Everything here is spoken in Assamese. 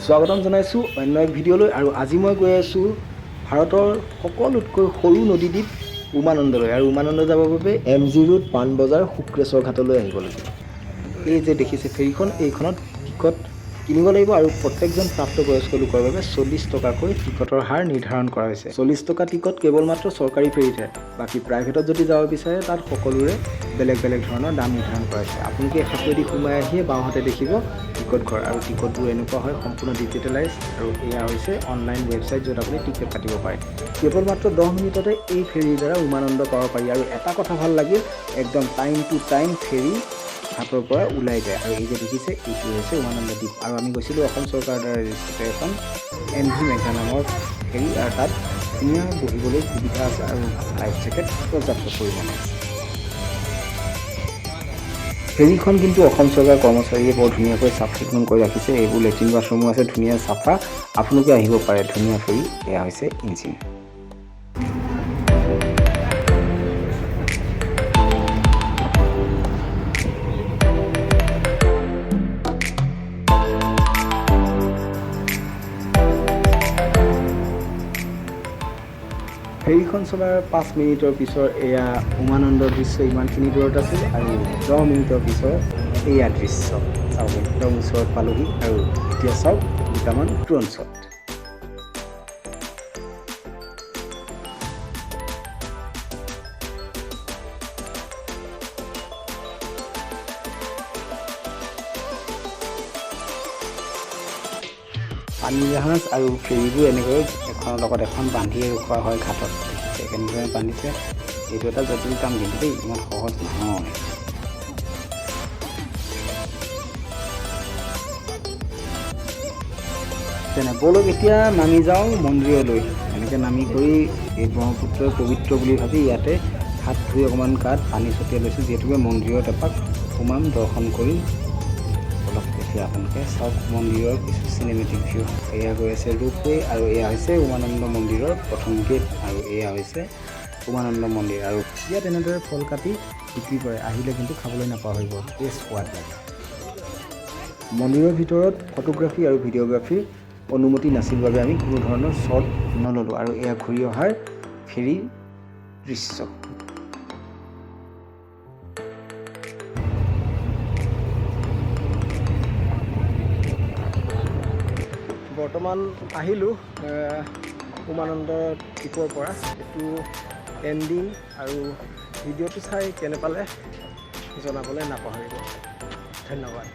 স্বাগতম জনাইছোঁ অন্য এক ভিডিঅ'লৈ। আৰু আজি মই গৈ আছোঁ ভাৰতৰ সকলোতকৈ সৰু নদীদ্বীপ উমানন্দলৈ। আৰু উমানন্দ যাবৰ বাবে M G road, Panbazar, Sukreswar ঘাটলৈ আহিব লাগিব। এই যে দেখিছে ফেৰীখন, এইখনত টিকট কিনিব লাগিব আৰু প্ৰত্যেকজন প্ৰাপ্তবয়স্ক লোকৰ বাবে 40 টকাকৈ টিকটৰ হাৰ নিৰ্ধাৰণ কৰা হৈছে। 40 টকা টিকট কেৱল মাত্ৰ চৰকাৰী ফেৰীতহে। বাকী প্ৰাইভেটত যদি যাব বিচাৰে, তাত সকলোৰে বেলেগ বেলেগ ধৰণৰ দাম নিৰ্ধাৰণ কৰা হৈছে। আপোনালোকে সাঁকোৱেদি সোমাই আহিয়ে বাওঁহাতে দেখিব টিকট ঘৰ আৰু টিকটবোৰ এনেকুৱা হয়, সম্পূৰ্ণ ডিজিটেলাইজ। আৰু এয়া হৈছে অনলাইন ৱেবছাইট, য'ত আপুনি টিকট কাটিব পাৰে। কেৱল মাত্ৰ 10 মিনিটতে এই ফেৰীৰ দ্বাৰা উমানন্দ পাব পাৰি। আৰু এটা কথা ভাল লাগিল, একদম টাইম টু টাইম ফেৰী ঘাটৰ পৰা ওলাই যায়। আৰু এই যে দেখিছে, এইটো হৈছে উমানন্দ দ্বীপ। আৰু আমি গৈছিলোঁ অসম চৰকাৰৰ দ্বাৰা ৰেজিষ্টাৰ্ড এখন এম ভি মেঘনা নামৰ ফেৰী আৰু তাত ধুনীয়া বহিবলৈ সুবিধা আছে আৰু লাইফ জেকেট পৰ্যাপ্ত পৰিমাণে আছে। ফেৰীখন কিন্তু অসম চৰকাৰ কৰ্মচাৰীয়ে বৰ ধুনীয়াকৈ চাফ চিকুণ কৰি ৰাখিছে। এইবোৰ লেট্ৰিন বাথৰুমো আছে, ধুনীয়া চাফা। আপোনালোকে আহিব পাৰে, ধুনীয়া ফেৰী। এয়া হৈছে ইঞ্জিন। ফেৰীখন চলাৰ 5 মিনিটৰ পিছৰ এয়া উমানন্দৰ দৃশ্য। ইমানখিনি দূৰত আছিল আৰু 10 মিনিটৰ পিছৰ এয়া দৃশ্য চাওক। একদম ওচৰত পালোহি। আৰু এতিয়া চাওক দুটামান ড্ৰোন শ্বট। পানী জাহাজ আৰু ফেৰীবোৰ এনেকৈ এখনৰ লগত এখন বান্ধিয়ে ৰখোৱা হয় ঘাটত। দেখিছে কেনেদৰে বান্ধিছে? এইটো এটা জটিল কাম কিন্তু দেই, ইমান সহজ নহয়। তেনে ব'লক, এতিয়া নামি যাওঁ মন্দিৰলৈ। এনেকৈ নামি কৰি এই ব্ৰহ্মপুত্ৰই পবিত্ৰ বুলি ভাবি ইয়াতে হাত ধুই অকণমান গাত পানী ছটিয়াই লৈছোঁ, যিহেতুকে মন্দিৰত এপাক সোমাম, দৰ্শন কৰিম। ব'লক, এতিয়া আপোনালোকে চাওক মন্দিৰৰ কিছু চিনেমেটিক ভিউ। এয়া গৈ আছে ৰোপৱে আৰু এয়া হৈছে উমানন্দ মন্দিৰৰ প্ৰথম গেট আৰু এয়া হৈছে উমানন্দ মন্দিৰ। আৰু ইয়াত এনেদৰে ফল কাটি বিক্ৰী কৰে। আহিলে কিন্তু খাবলৈ নাপাহৰিব, বেছ সোৱাদ লাগে। মন্দিৰৰ ভিতৰত ফটোগ্ৰাফী আৰু ভিডিঅ'গ্ৰাফীৰ অনুমতি নাছিল বাবে আমি কোনো ধৰণৰ শ্বট নল'লোঁ। আৰু এয়া ঘূৰি অহাৰ ফেৰীৰ দৃশ্য। বৰ্তমান আহিলোঁ উমানন্দ দ্বীপৰ পৰা। এইটো এণ্ডিং। আৰু ভিডিঅ'টো চাই কেনে পালে জনাবলৈ নাপাহৰিব। ধন্যবাদ।